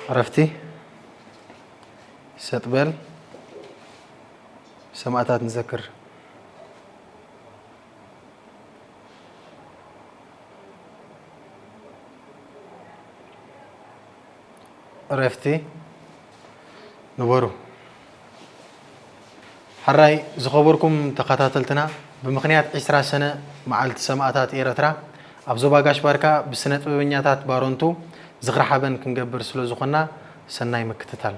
ዕረፍቲ፣ ሰጥ በል፣ ሰማእታት ንዘክር። ዕረፍቲ፣ ንበሩ። ሕራይ ዝኸበርኩም ተኸታተልትና፣ ብምኽንያት ዕስራ ሰነ መዓልቲ ሰማእታት ኤረትራ፣ ኣብ ዞባ ጋሽ ባርካ ብስነ ጥበበኛታት ባሮንቱ ዝኽሪ ሓበን ክንገብር ስለ ዝኾንና፣ ሰናይ ምክትታል።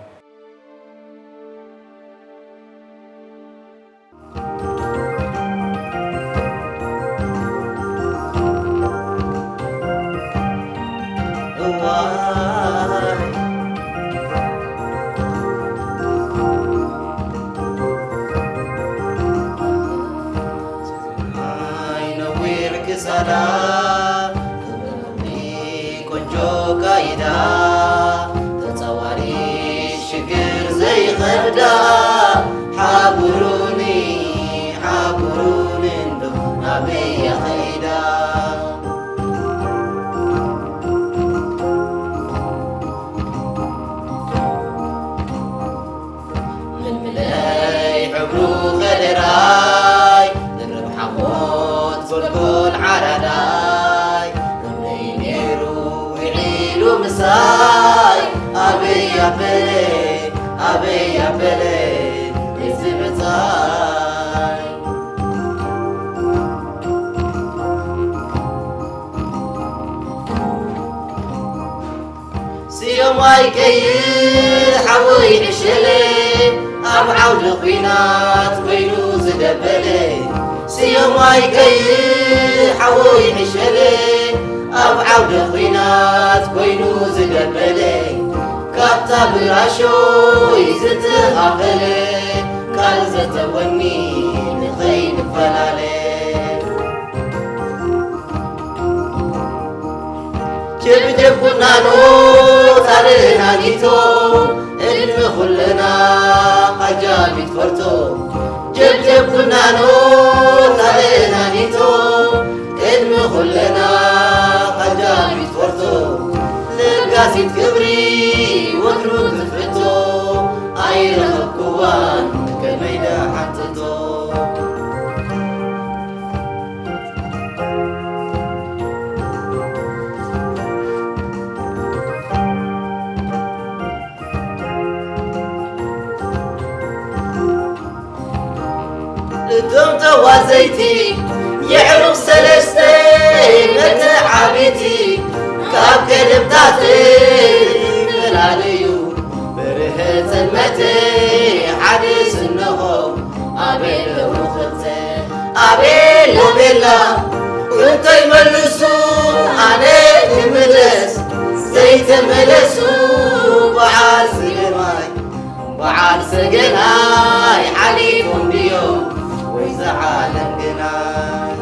እዋይ ነዊሕ ክሳዳ፣ ቆንጆ ካይዳ፣ ተጻዋሪ ሽግር ዘይኸብዳ፣ ሓቡሩኒ፣ ሓቡሩኒ እንዶ ናበይ እያ ኸይዳ? ምልምለይ ሕብሩ ከደራይ፣ ድርብ ሓሞት ጎልጎል ዓራዳይ፣ ከመይ ነይሩ ውዒሉ ምሳይ? ኣበይ ኣበለ፣ ኣበይ ኣበለ እዚ ብጻይ? ስዮማይ ከይሕ ሓወይ ዕሸለ፣ ኣብ ዓውደ ኲናት ኮይኑ ዝደበለ። ስዮማይ ከይሕ ሓወይ ዕሸለ፣ ኣብ ዓውደ ኲናት ኮይኑ ዝደበለ። ካብታ ብራሾይ ዝተኻፈለ፣ ቃል ዘተወኒ ንኸይንፈላለ። ጀብጀብ ቁናኖ ታደናጊቶ፣ ዕድመ ኩለና ዓጃቢት ፈርቶ። ጀብጀብ ቁናኖ ታደናጊቶ፣ ዕድመ ኩለና ዓጃቢት ፈርቶ። ለጋሲት ክብሪ ወትሩ ትፍቶ፣ ኣይረኸብኩዋን ከመይ ደሓን ትቶ። እቶም ተዋዘይቲ የዕሩኽ ሰለስተ መተዓብይቲ፣ ካብ ቀደምታተይ ይፈላለዩ። በርሀ ጸልመተይ ሓደ ስነኾም ኣቤል ለውኽልተ ኣቤል ሎቤላ እንተይመልሱ ኣነ ክምለስ ዘይተመለሱ በዓል ስገማይ በዓል ሰገናይ ሓሊፎም ድዮም ወይ ዝዓለም ግናይ?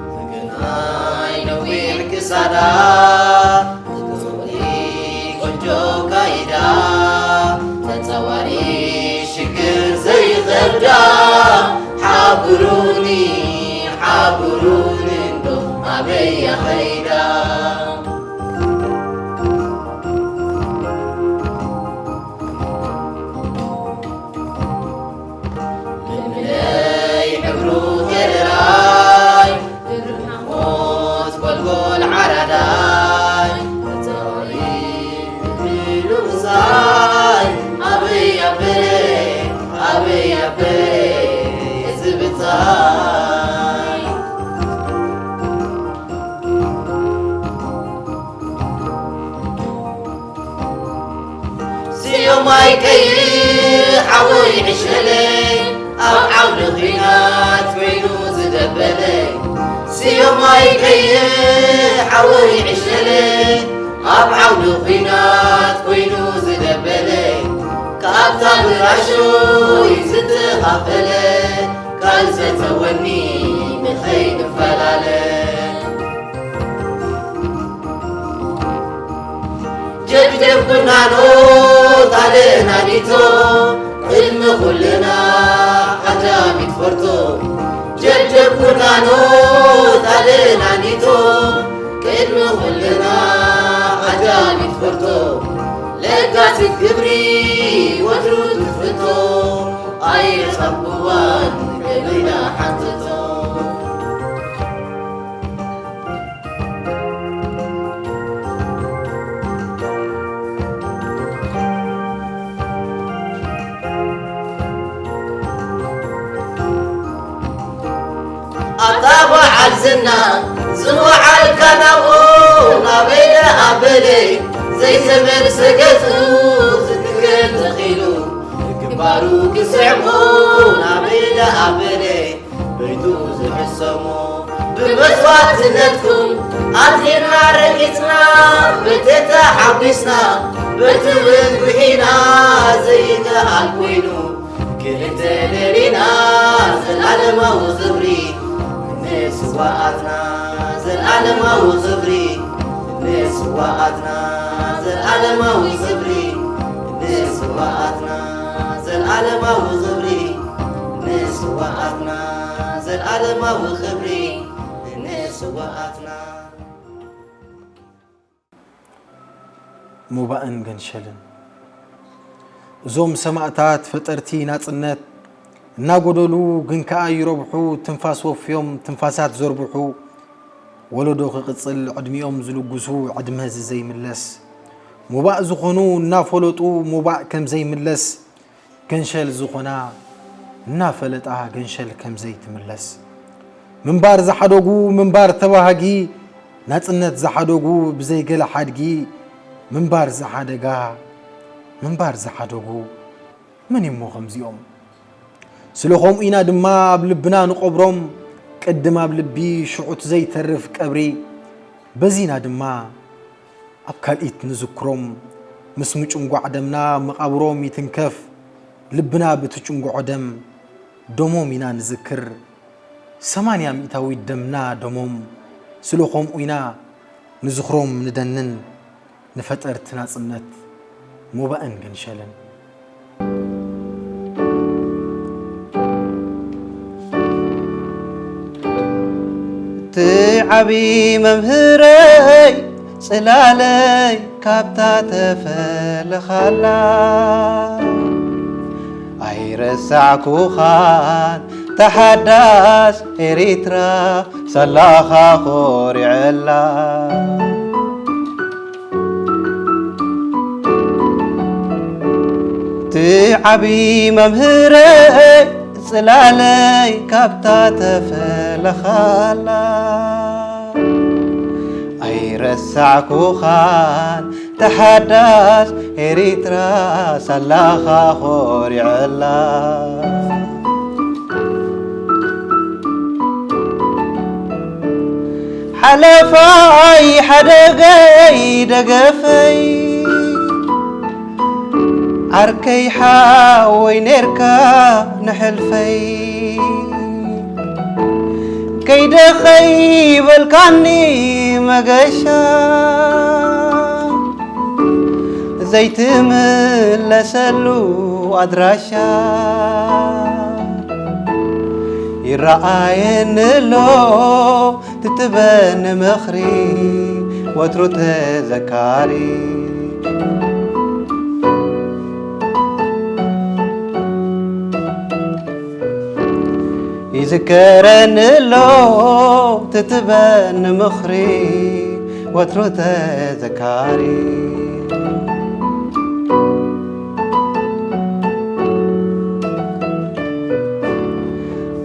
ሰገናይ ነዊሕ ክሳዳ፣ ተጸወሪ ቆንጆ ካይዳ፣ ተጸወሪ ሽግር ዘይኸብዳ። ሓብሩኒ፣ ሓብሩኒ እንዶ ኣበይ እያ ኸይዳ? ምልምለይ ሕብሩ ከደራይ፣ ሞት ጎልጎል ዓራዳይ፣ ተጻዋሪ ክፍሉ ምሳይ፣ ኣበይ ኣበለ፣ ኣበይ ኣበለ እዚ ብጻይ። ስዮማይ ቀይሕ ሓወይ ዕሸለ፣ ኣብ ዓውደ ኲናት ኮይኑ ዝደበለ። ስዮማይ ቀይሕ ሓወይ ዕሸለ፣ ኣብ ዓውደ ኲናት ኮይኑ ዝደበለ። ካብታ ብራሾይ ዝተኻፈለ፣ ቃል ዘተወኒ ንኸይንፈላለ። ጀብጀብ ናኖ ታደናኒቶ ቅድሚ ኩልና ዓጃቢት ፈርቶ። ጀብጀብ ኩናኖ ታደናኒቶ ቅድሚ ኩልና ዓጃቢት ፈርቶ። ለጋሲት ክብሪ ወትሩ ትፍቶ። ኣይረሳዕኩዋን ገሊና ሓትቶ። ኣታ በዓል ዝና ዝወዓልካ ናብኡ ናበይ ደኣ በለ ዘይዘመድ ሰገጹ ዝትከል ተኺሉ ግንባሩ ክስዕሙ ናበይ ደኣ በለ በይቱ ዝሕሰሙ ብመስዋዕትነትኩም ኣዚና ረጊጽና በቴታ ሓጒስና በቲ እውን ጉሂና ዘይከኣል ኮይኑ ክልተ ደሊና ዘላለማዊ ክብሪ ንስዋኣትና ዘላለማዊ ክብሪ ንስዋኣትና ዘላለማዊ ክብሪ ንስዋኣትና ዘላለማዊ ክብሪ ንስዋኣትና ዘላለማዊ ክብሪ ንስዋኣትና። ሙባእን ገንሸልን እዞም ሰማእታት ፈጠርቲ ናጽነት እናጎደሉ ግን ከኣ ይረብሑ ትንፋስ ወፍዮም ትንፋሳት ዘርብሑ ወለዶ ክቕጽል ዕድሚኦም ዝልግሱ ዕድመ እዚ ዘይምለስ ሙባእ ዝኾኑ እናፈለጡ ሙባእ ከም ዘይምለስ ገንሸል ዝኾና እናፈለጣ ገንሸል ከምዘይትምለስ ምንባር ዝሓደጉ ምንባር ተባሃጊ ናጽነት ዝሓደጉ ብዘይገለ ሓድጊ ምንባር ዝሓደጋ ምንባር ዝሓደጉ መን እሞ ከምዚኦም ስለኸምኡ ኢና ድማ ኣብ ልብና ንቐብሮም ቅድም ኣብ ልቢ ሽዑት ዘይተርፍ ቀብሪ በዚና ድማ ኣብ ካልኢት ንዝክሮም ምስ ምጭንጓዕ ደምና መቓብሮም ይትንከፍ ልብና ብትጭንግዖ ደም ደሞም ኢና ንዝክር ሰማንያ ሚእታዊት ደምና ደሞም ስለ ኸምኡ ኢና ንዝኽሮም ንደንን ንፈጠርቲ ናጽነት ሙባእን ገንሸልን። እቲ ዓቢ መምህረይ ጽላለይ ካብታ ተፈለኻላ ኣይረሳዕኩኻን ተሓዳስ ኤሪትራ ሳላኻ ኮሪዐላ። እቲ ዓቢ መምህረይ ጽላለይ ካብታ ተፈለኻላ ኣይረሳዕኩኻን ተሓዳስ ኤሪትራ ሳላኻ ኮሪዐላ። ሓለፋይ ሓደገይ ደገፈይ ዓርከይ ሓወይ ኔርካ ንሕልፈይ ከይደ ኸይበልካኒ መገሻ ዘይትምለሰሉ ኣድራሻ ይረኣየኒ ኣሎ ትትበኒ ምኽሪ ወትሩ ተዘካሪ። ይዝከረኒ ኣሎ ትትበኒ ምኽሪ ወትሩ ተዘካሪ።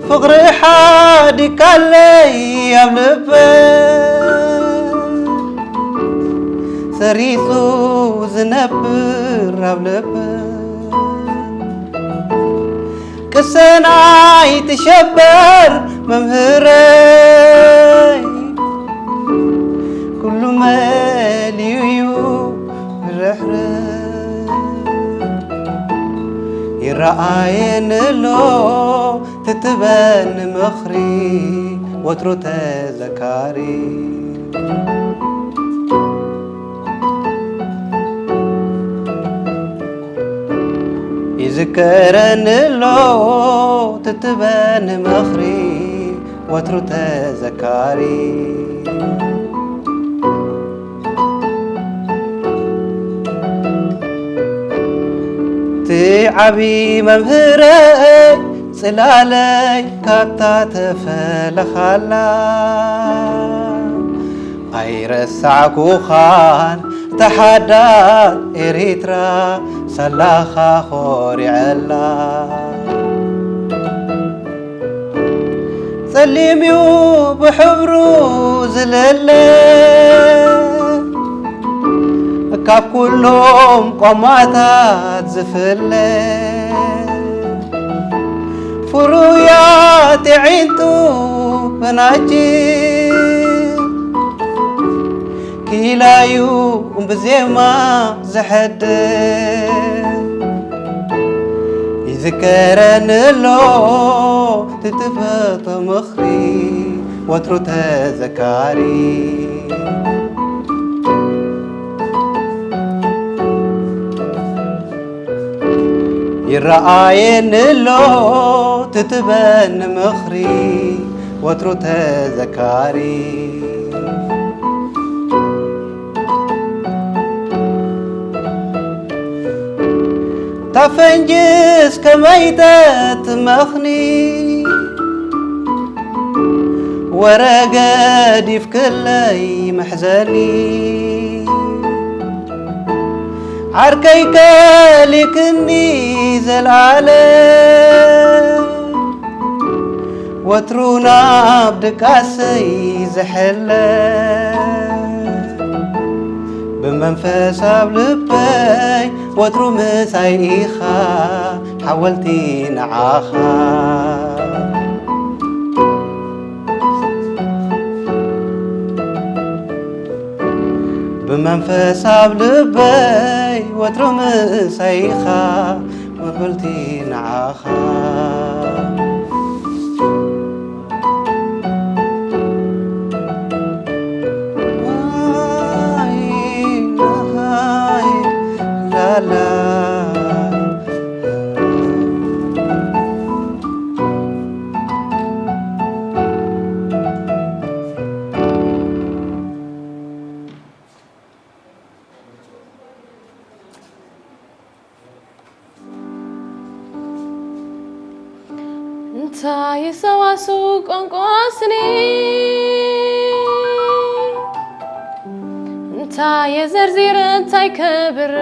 ፍቕሪ ሓዲካለይ ኣብ ልበ ሰሪጹ ዝነብር ኣብ ልበ ቅሰን ኣይትሸበር መምህረይ ኩሉ መሊዩ እዩ ርሕርሕ ይረኣየኒ ኣሎ ትትበኒ ምኽሪ ወትሩ ተዘካሪ። ዝከረኒ ኣሎ ትትበኒ ምኽሪ ወትሩ ተዘካሪ። እቲ ዓቢ መምህረይ ጽላለይ ካብታ ተፈለኻላ ኣይረሳዕኩኻን ተሓዳር ኤሪትራ ሳላኻ ኾሪዐላ። ጸሊም እዩ ብሕብሩ ዝልለ ካብ ኩሎም ቆማታት ዝፍለ ፍሩያት የዒንቱ ብናጭ ኪላዩ ብዜማ ዘሐድስ ይዝከረኒ ኣሎ ትትፈቶ ምኽሪ ወትሩ ተዘካሪ። ይረኣየኒ ኣሎ ትትበኒ ምኽሪ ወትሩ ተዘካሪ። ታፈንጅስ ከመይተት መኽኒ ወረ ገዲፍክለይ መሕዘኒ ዓርከይ ከሊክኒ ዘልኣለ ወትሩ ናብ ድቃሰይ ዝሕለ ብመንፈስ ኣብ ልበይ ወትሩ ምሳይ ኢኻ ሓወልቲ ንዓኻ ብመንፈስ ኣብ ልበይ ወትሩ ምሳይ ኢኻ ወበልቲ ንዓኻ እንታይ ሰዋስው ቋንቋ ስኒ እንታይ የዘርዚረ እንታይ ከብር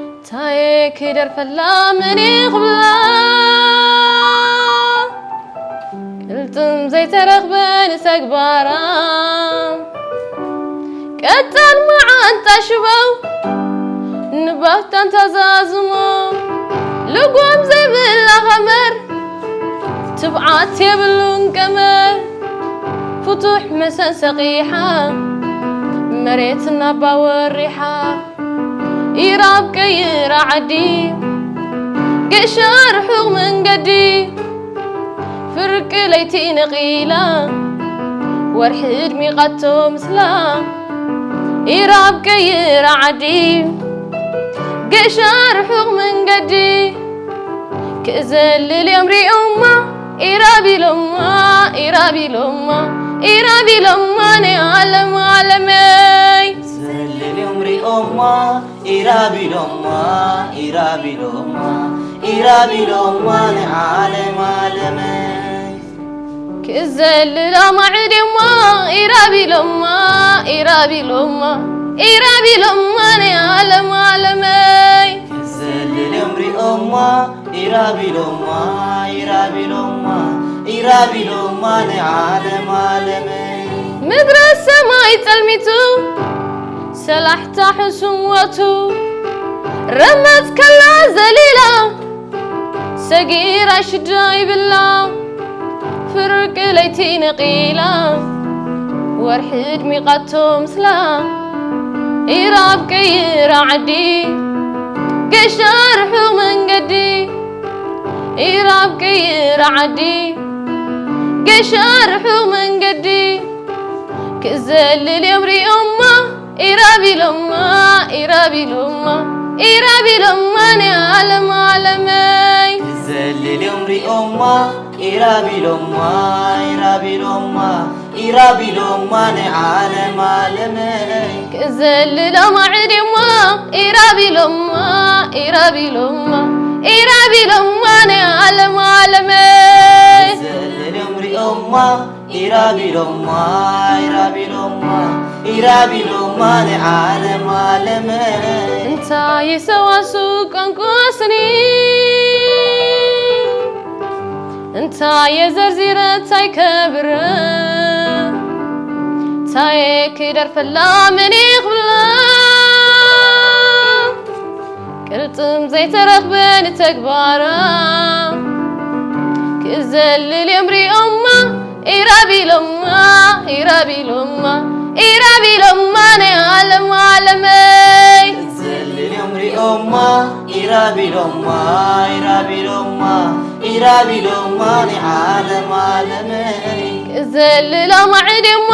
እንታይ ክደርፈላ መን ይኽብላ ቅልጥም ዘይተረኽበ ንተግባራ ቀጠን መዓንጣ ሽበው ንባፍታን ተዛዝሞ ልጓም ዘይብላ ኸመር ትብዓት የብሉን ቀመር ፍቱሕ መሰን ሰቒሓ መሬት እናባ ወሪሓ ኢራብ ቀይራ ዓዲ ገሻ ርሑቕ መንገዲ ፍርቂ ለይቲ ነቒላ ወርሒ ድሚቓቶ ምስላ ኢራብ ቀይራ ዓዲ ገሻ ርሑቕ መንገዲ ክእዘልል እዮም ሪኦማ ኢራብ ኢሎማ ኢራብ ኢሎማ ኢራብ ኢሎማ ናይ ዓለም ዓለመይ ዘልል እዮም ሪኦማ ኢራብ ኢሎማ ኢራብ ኢሎማ ኢራብ ኢሎማ ንዓለም ዓለመይ ክዘልላ ማዕድ እዮማ ኢራብ ኢሎማ ኢራብ ኢሎማ ኢራብ ኢሎማ ናይ ዓለም ዓለመይ ክዘልል እዮም ሪኦማ ኢራብ ኢሎማ ኢራብ ኢሎማ ኢራብ ኢሎማ ናይ ዓለም ዓለመይ ምድረ ሰማይ ጸልሚቱ ሰላሕታ ሕሱም ወቱ ረመጽ ከላ ዘሊላ ሰጊራ ሽዳ ይብላ ፍርቂ ለይቲ ነቒላ ወርሒ ድሚቓቶ ምስላ ኢራብ ቀይራ ዓዲ ገሻ ርሑቕ መንገዲ ኢራብ ቀይራ ዓዲ ገሻ ርሑቕ መንገዲ ክዘልል እዮም ሪኦማ ኢራብ ኢሎማ ኢራብ ኢሎማ ኢራቢሎማ ናይ ዓለም ዓለመይ። ክዘልል እዮም ሪኦማ፣ ኢራቢሎማ፣ ኢራቢሎማ፣ ኢራቢሎማ ናይ ዓለም ዓለመይ። ክዘልል ኣማዕድዮማ፣ ኢራቢሎማ፣ ኢራቢሎማ፣ ኢራቢሎማ ናይ ዓለም ዓለመይ። ክዘልል እዮም ሪኦማ፣ ኢራቢሎማ፣ ኢራቢሎማ፣ ኢራቢሎማ ናይ ዓለም ዓለመይ። እንታይ ሰዋሱ ቋንቋ ስኒ፣ እንታይ የዘርዚረ እንታይ ከብረ፣ እንታይ ክደርፈላ መን ይኽብላ። ቅልጥም ዘይተረኽበ ንተግባራ፣ ክዘልል እዮም ሪኦማ፣ ኢራቢሎማ፣ ኢራቢሎማ፣ ኢራቢሎማ ናይ ዓለም ዓለመይ። ክዘልል እዮም ሪኦማ፣ ኢራቢሎማ፣ ኢራቢሎማ፣ ኢራቢሎማ ናይ ዓለም ዓለመይ። ክዘልል ኣማዕድዮማ፣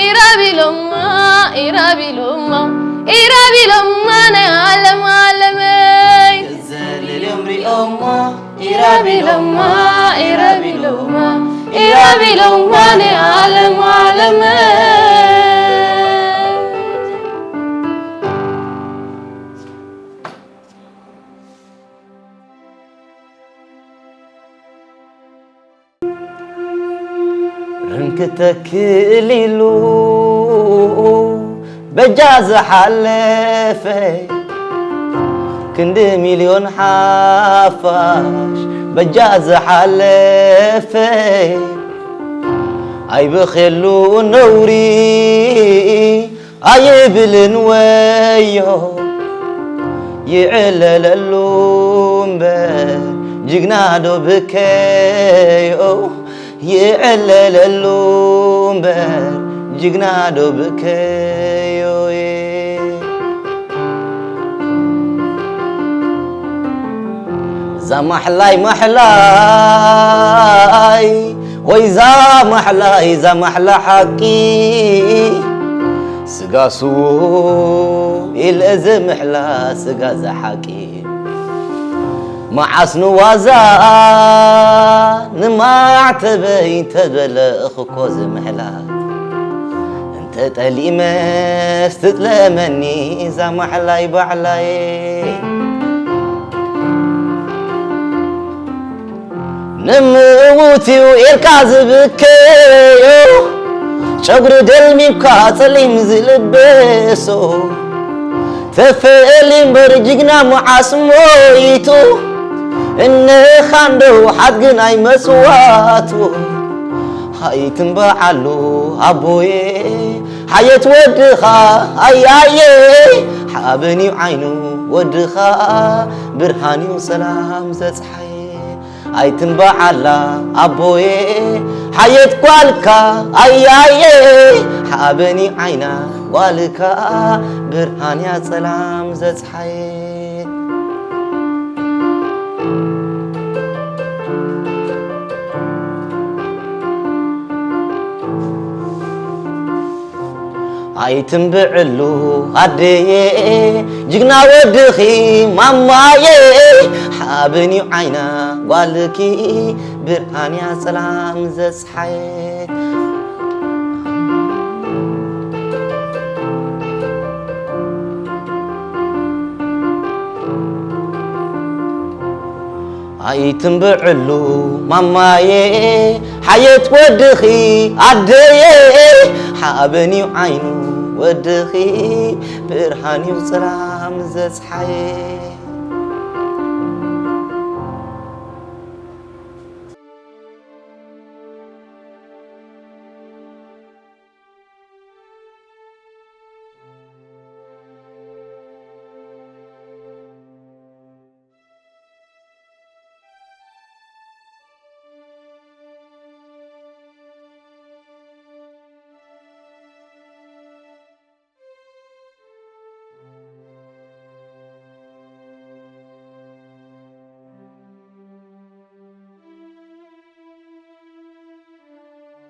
ኢራቢሎማ፣ ኢራቢሎማ፣ ኢራቢሎማ ናይ ዓለም ዓለመይ። ክዘልል እዮም ሪኦማ፣ ኢራቢሎማ፣ ኢራቢሎማ፣ ኢራቢሎማ ናይ ዓለም ዓለመይ። ርንክ ተክል ኢሉ በጃ ዝሓለፈ፣ ክንዲ ሚልዮን ሓፋሽ በጃ ዝሓለፈ፣ ኣይብኼሉ ነውሪ ኣይብልን ወዮ፣ ይዕለለሉ እምበር ጅግና ዶ ብከዮ፣ ይዕለለሉ እምበር ጅግና ዶ ብከዮ። እዛ ማሕላይ ማሕላይ ወይ እዛ ማሕላይ እዛ ማሕላ ሓቂ፣ ስጋ ስዉ ኢለ እዚ ምሕላ ስጋ እዚ ሓቂ። መዓስ ንዋዛ ንማዕተበይ ተበለ እኽኮ እዚ ምሕላ፣ እንተ ጠሊመስ ትጥለመኒ እዛ ማሕላይ ባዕላይ። ንምዉት እዩ ኢልካ ዝብከዮ፣ ጨጉሪ ደልሚምካ ጸሊም ዝልበሶ፣ ተፈሊ እምበር ጅግና መዓስ ሞይቱ፣ እንኻንዶ ሓድግን ኣይመስዋቱ። ኣይትንበዓሉ ኣቦየ፣ ሓየት ወድኻ ኣያየ፣ ሓበን እዩ ዓይኑ ወድኻ፣ ብርሃን እዩ ሰላም ዘጽሓየ። ኣይትንበዓላ ኣቦየ፣ ሓየት ጓልካ ኣያየ፣ ሓበን እዩ ዓይና ጓልካ፣ ብርሃን እያ ጸላም ዘጽሓየ። ኣይትንብዕሉ ኣደየ፣ ጅግና ወድኺ ማማየ፣ ሓበን እዩ ዓይና ጓልኪ፣ ብርሃን እያ ጸላም ዘጽሓየ። ኣይትንብዕሉ ማማየ፣ ሓየት ወድኺ ኣደየ፣ ሓበን እዩ ዓይኑ ወድኺ፣ ብርሃን እዩ ጸላም ዘጽሓየ።